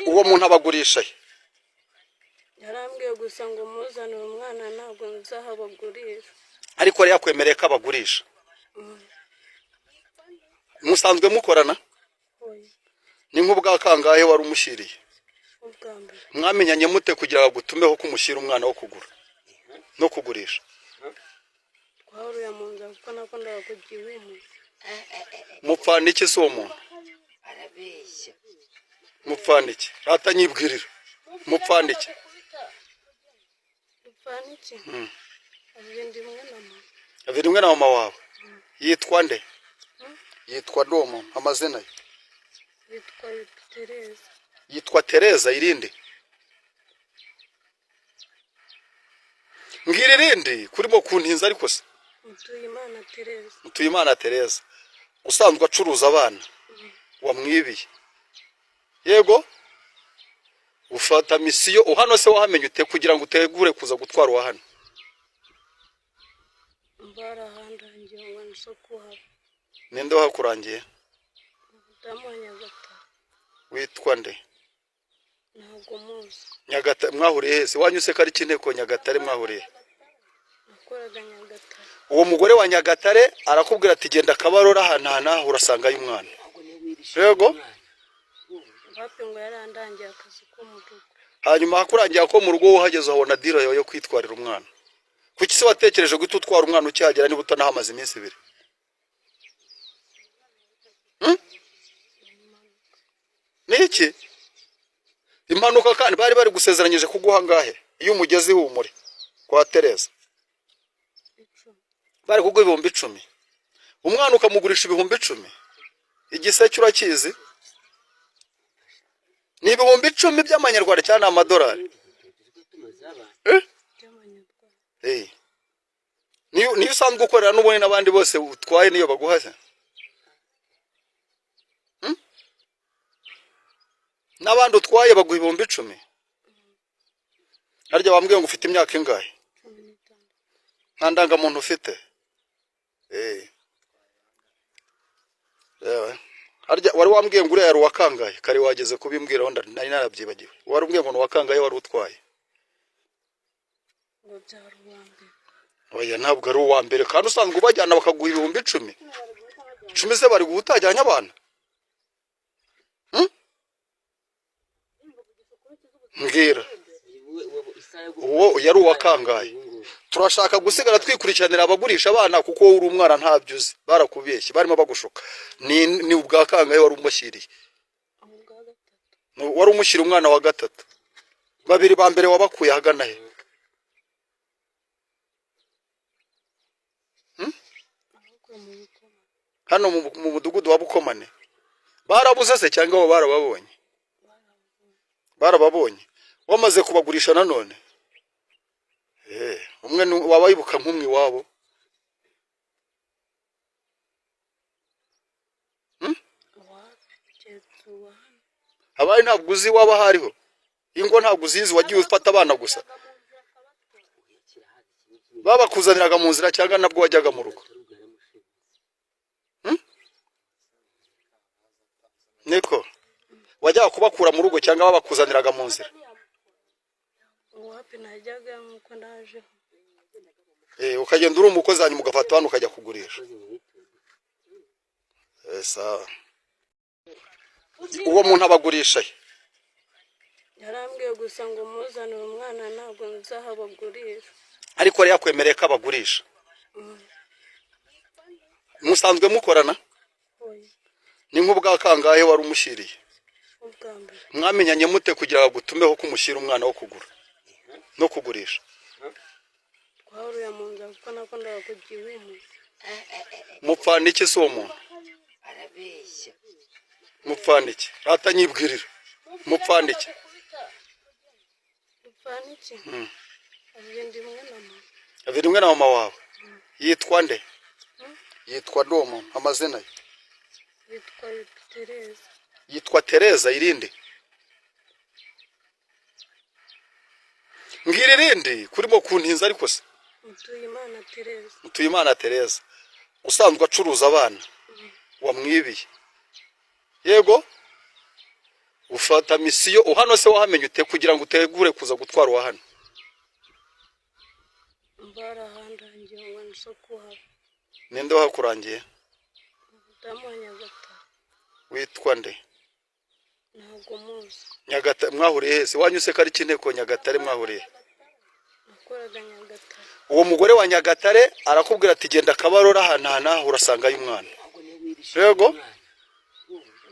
Uwo muntu abagurisha he? Yarambwiye gusa ngo muzanire umwana, ntabwo nzahabagurisha. Ariko yari yakwemereye ko abagurisha? Musanzwe mukorana? Oya. Ni nk'ubwa kangahe wari umushyiriye? Ubwa mbere. Mwamenyanye mute kugira ngo agutumeho ko umushyira umwana wo kugura no kugurisha? Twahuriye mu nzira kuko nakundaga kujya iwe mu Mupfana iki se uwo muntu? Arabeshya. Mupfana iki? Rata nyibwirira, mupfana iki? Dupfana iki? Abiri rimwe na mama. Abiri rimwe na mama wawe. Yitwa nde? Yitwa nde uwo muntu, amazina ye? Yitwa Tereza. Yitwa Tereza. Irindi, mbwira irindi, kurimo kuntinza ariko se. Mutuyimana Tereza. Mutuyimana Tereza usanzwe acuruza abana wamwibiye. Yego, ufata misiyo hano se wahamenye ute kugira ngo utegure kuza gutwara uwa hano? Barahandangiye ngo nze kuhaba. Ninde wahakurangiye? Umudamu wa Nyagatare. Witwa nde? Ntabwo muzi. Nyagatare mwahuriye hese? Wanyu se ko ari Inteko Nyagatare mwahuriye? Nakoraga Nyagatare. Uwo mugore wa Nyagatare arakubwira ati genda Kabarora ahantu aha n'aha urasangayo umwana. Ntabwo niwe wibishije Yego. umwana. Hafi ngo yarandangiye akazi ko mu rugo. Hanyuma hakurangira ko mu rugo, uhageze uhabona diro yawe yo kwitwarira umwana. Kuki se watekereje guhita utwara umwana ukihagera niba utanahamaze iminsi 2? Ni iki impanuka? Kandi bari bari gusezeranyije kuguha angahe iyo umugezi ihumure kwa Tereza? 10. Bari kuguha 10,000, umwana ukamugurisha 10,000. Igiseke urakizi? Ni 10,000 by'amanyarwanda cyangwa ni amadolari? Tumaze abana. Eh? By'amanyarwanda. Eh. Niyo usanzwe ukorera n'ubundi n'abandi bose utwaye niyo baguha se? Hmm? N'abandi utwaye baguha 10,000? Harya bambwiye ngo ufite imyaka ingahe? 16. Nta ndangamuntu ufite? Eh. Yewe. Harya wari wambwiye ngo uriya yari uwakangaye? Kare wageze kubimbwiraho nari narabyibagiwe. Wari umbwiye ngo ni uwakangaye wari utwaye? Ngo byari uwa mbere. Oya, ntabwo ari uwa mbere, kandi usanzwe ubajyana bakaguha 10,000. 10 se bari guha utajyanye abana? Hmm? Mbwira. Uwo yari uwakangaye? Turashaka gusigara twikurikiranira abagurisha abana, kuko wowe uri umwana ntabyo uzi, barakubeshye, barimo bagushuka. Ni ubwa kangahe wari umushyiriye? Ubwa gatatu. Wari umushyira umwana wa gatatu. Babiri ba mbere wabakuye ahagana he? Ahubwo mu bukoma. Hano mu mudugudu wa Bukomane barabuze se cyangwa bo barababonye? Barababonye. Wamaze kubagurisha nanone? Eh, umwe waba wibuka nk'umwe iwabo? Wapi, keretse uwa hano. Abari ntabwo uzi iwabo aho ariho, ingo ntabwo uzizi, wagiye ufata abana gusa. Babakuzaniraga mu nzira cyangwa nabwo wajyaga mu rugo? Hmm? Niko wajyaga kubakura mu rugo cyangwa babakuzaniraga mu nzira? Wapi, najyaga nk'uko najeho. Eh, ukagenda uri umukozi, hanyuma ugafata hano ukajya kugurisha. Eh, sawa. Uwo muntu abagurisha he? Yarambwiye gusa ngo muzanire umwana, ntabwo nzahabagurisha. Ariko yari yakwemereye ko abagurisha? Musanzwe mukorana? Oya. Ni nk'ubwa kangahe wari umushyiriye? Ubwa mbere. Mwamenyanye mute kugira ngo agutumeho ko umushyira umwana wo kugura no kugurisha? Twahuriye mu nzira kuko nakundaga kujya iwe mu Mupfana iki se uwo muntu? Arabeshya. Mupfana iki? Rata nyibwirira, mupfana iki? Dupfana iki? Abiri rimwe na mama. Abiri rimwe na mama wawe. Yitwa nde? Yitwa nde uwo muntu, amazina ye? Yitwa Tereza. Yitwa Tereza. Irindi, mbwira irindi, kurimo kuntinza ariko se. Mutuyimana Tereza. Mutuyimana Tereza usanzwe acuruza abana wamwibiye. Yego, Ufata misiyo hano se wahamenye ute kugira ngo utegure kuza gutwara uwa hano? Barahandangiye ngo nze kuhaba. Ninde wahakurangiye? Umudamu wa Nyagatare. Witwa nde? Ntabwo muzi. Nyagatare mwahuriye hese? Wanyu se ko ari Inteko Nyagatare mwahuriye? Nakoraga Nyagatare. Uwo mugore wa Nyagatare arakubwira ati genda Kabarora ahantu aha n'aha urasangayo umwana. Yego.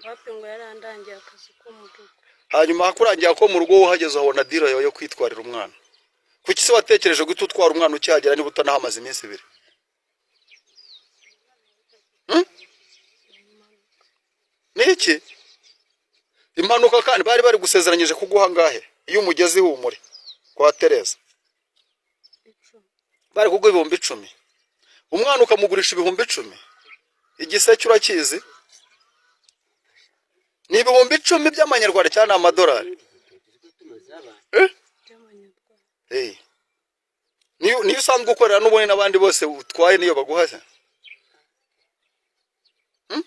Papi ngo yarandangiye akazi ko mu rugo. Hanyuma hakurangira ko mu rugo uhageze uhabona dira yawe yo kwitwarira umwana. Kuki se watekereje guhita utwara umwana ukihagera niba utanahamaze iminsi ibiri? Ni iki? Impanuka kandi bari bari gusezeranyije kuguha angahe iyo umugezi ihumure kwa Tereza? 10. Bari kuguha 10,000, umwana ukamugurisha 10,000. Igiseke urakizi? Ni 10,000 by'amanyarwanda cyangwa ni amadolari? Eh? By'amanyarwanda. Eh. Niyo usanzwe ukorera n'ubundi n'abandi bose utwaye niyo baguha se? Hmm?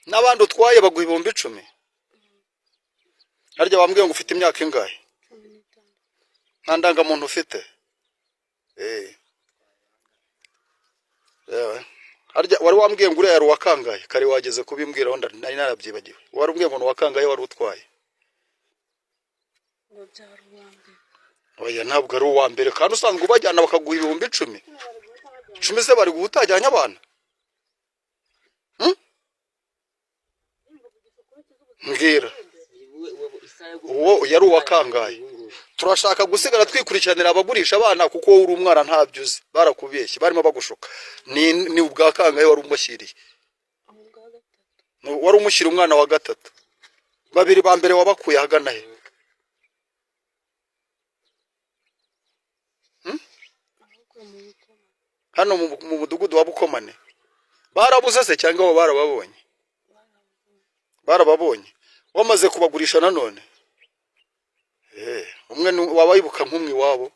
N'abandi utwaye baguha 10,000? Harya bambwiye ngo ufite imyaka ingahe? 16. Nta ndangamuntu ufite? Eh. Yewe. Harya wari wambwiye ngo uriya yari uwakangaye? Kare wageze kubimbwiraho nari narabyibagiwe. Wari umbwiye ngo ni uwakangaye wari utwaye? Ngo byari uwa mbere. Oya, ntabwo ari uwa mbere kandi usanzwe ubajyana bakaguha 10,000. 10 se bari guha utajyanye abana? Hmm? Mbwira. Uwo yari uwakangaye? Turashaka gusigara twikurikiranira abagurisha abana kuko wowe uri umwana ntabyo uzi, barakubeshye, barimo bagushuka. Ni ubwa kangahe wari umushyiriye? Ubwa gatatu. Wari umushyira umwana wa gatatu. Babiri ba mbere wabakuye ahagana he? Ahubwo mu Bukomane. Hano mu mudugudu wa Bukomane. Barabuze se cyangwa bo barababonye? Barababonye. Wamaze kubagurisha nanone? Eh, umwe waba wibuka nk'umwe iwabo?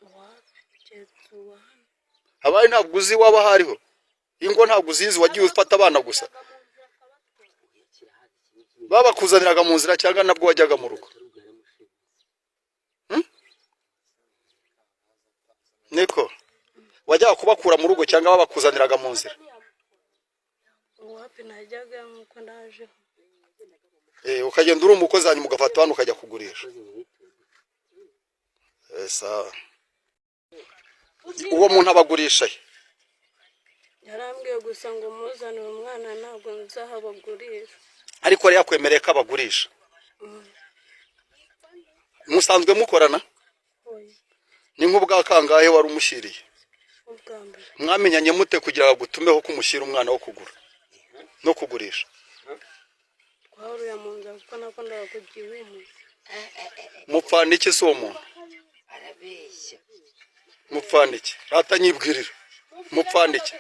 Wapi, keretse uwa hano. Abaye ntabwo uzi iwabo aho ariho. Ingo ntabwo uzizi, wagiye ufata abana gusa. Babakuzaniraga mu nzira cyangwa nabwo wajyaga mu rugo? Hmm? Niko. Wajyaga kubakura mu rugo cyangwa babakuzaniraga mu nzira? Wapi, najyaga nk'uko najeho. Eh, ukagenda uri umukozi hanyuma ugafata hano ukajya kugurisha. Eh, sawa. Uwo muntu abagurisha he? Yarambwiye gusa ngo muzanire umwana ntabwo nzahabagurisha. Ariko yari yakwemereye ko abagurisha. Musanzwe mukorana? Oya. Ni nk'ubwa kangahe wari umushyiriye? Ubwa mbere. Mwamenyanye mute kugira ngo agutumeho ko umushyira umwana wo kugura no kugurisha? Twahuruye mu nzira kuko nakundaga kujya iwe. Mupfana iki se uwo muntu? Arabeshya. Mupfana iki? Rata nyibwirira. Mupfana iki?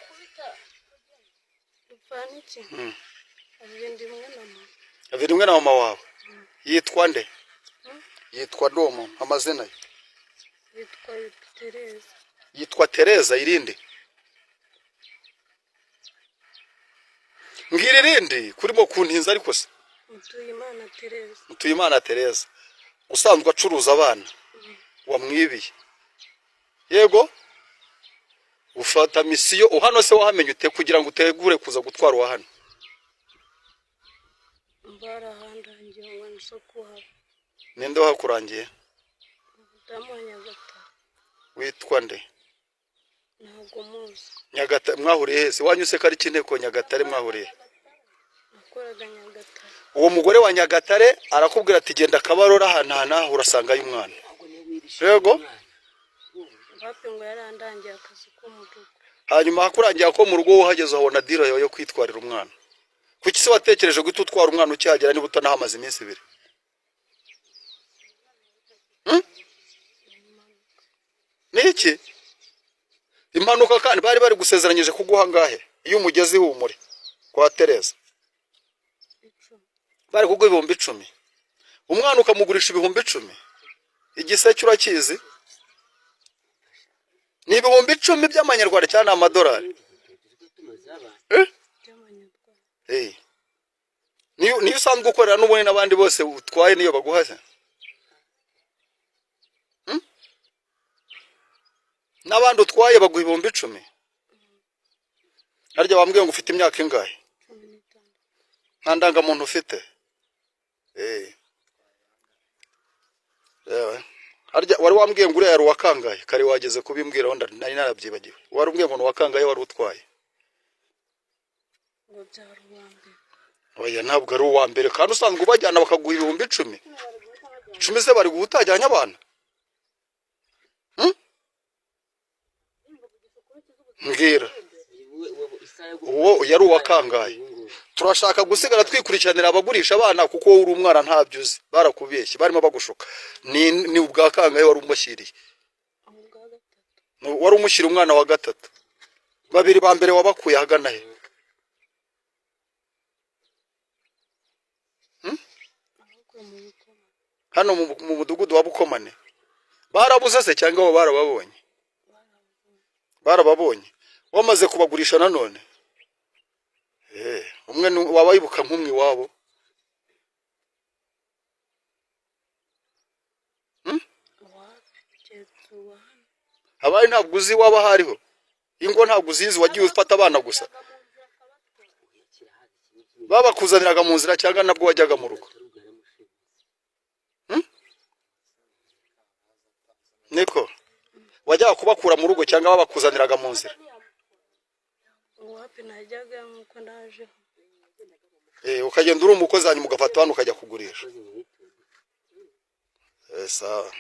Dupfana iki? Agenda imwe na mama. Avira na mama wawe. Yitwa nde? Yitwa nde uwo muntu? Amazina ye? Yitwa Tereza. Yitwa Tereza irindi. Mbwira irindi kurimo kuntinza ariko se. Mutuyimana Tereza. Mutuyimana Tereza usanzwe acuruza abana wamwibiye. Yego. Ufata misiyo hano se wahamenye ute kugira ngo utegure kuza gutwara uwa hano? Barahandangiye ngo nze kuhaba. Ninde wahakurangiye? Umudamu wa Nyagatare. Witwa nde? Ntabwo muzi. Nyagatare mwahuriye hese? Wanyu se ko ari Inteko Nyagatare mwahuriye? Nakoraga Nyagatare. Uwo mugore wa Nyagatare arakubwira ati genda Kabarora ahantu aha n'aha urasangayo umwana. Yego. Papi ngo yarandangiye akazi ko mu rugo. Hanyuma hakurangira ko mu rugo uhageze uhabona dira yawe yo kwitwarira umwana. Kuki se watekereje guhita utwara umwana ukihagera niba utanahamaze iminsi ibiri? Hmm? Ni iki? Impanuka kandi bari bari gusezeranyije kuguha angahe iyo umugezi ihumure kwa Tereza? 10. Bari kuguha 10,000, umwana ukamugurisha 10,000. Igiseke urakizi? Ni 10,000 by'amanyarwanda cyangwa ni amadolari? Niyo usanzwe ukorera n'ubundi n'abandi bose utwaye niyo baguha se? Hmm? N'abandi utwaye baguha 10,000? Harya bambwiye ngo ufite imyaka ingahe? 16. Nta ndangamuntu ufite? Eh. Yewe. Harya wari wambwiye ngo uriya yari uwa kangahe? Kare wageze kubimbwiraho nari narabyibagiwe. Wari umbwiye ngo ni uwa kangahe wari utwaye? Ngo byari uwa mbere. Oya, ntabwo ari uwa mbere, kandi usanzwe ubajyana bakaguha 10,000. 10 se bari guha utajyanye abana? Hmm? Mbwira. Uwo yari uwa kangahe? Turashaka gusigara twikurikiranira abagurisha abana, kuko wowe uri umwana ntabyo uzi, barakubeshye, barimo bagushuka. Ni ubwa kangahe wari umushyiriye? Ubwa gatatu. Wari umushyira umwana wa gatatu. Babiri ba mbere wabakuye ahagana he? Ahubwo mu bukoma. Hano mu mudugudu wa Bukomane. Barabuze se cyangwa bo barababonye? Barababonye. Wamaze kubagurisha nanone? Eh, umwe waba wibuka nk'umwe iwabo? Wapi, keretse uwa hano. Abaye ntabwo uzi iwabo aho ariho. Ingo ntabwo uzizi, wagiye ufata abana gusa. Babakuzaniraga mu nzira cyangwa nabwo wajyaga mu rugo? Hmm? Niko. Wajyaga kubakura mu rugo cyangwa babakuzaniraga mu nzira? Wapi, najyaga nk'uko najeho. Eh, ukagenda uri umukozi, hanyuma ugafata hano ukajya kugurisha. Eh, sawa.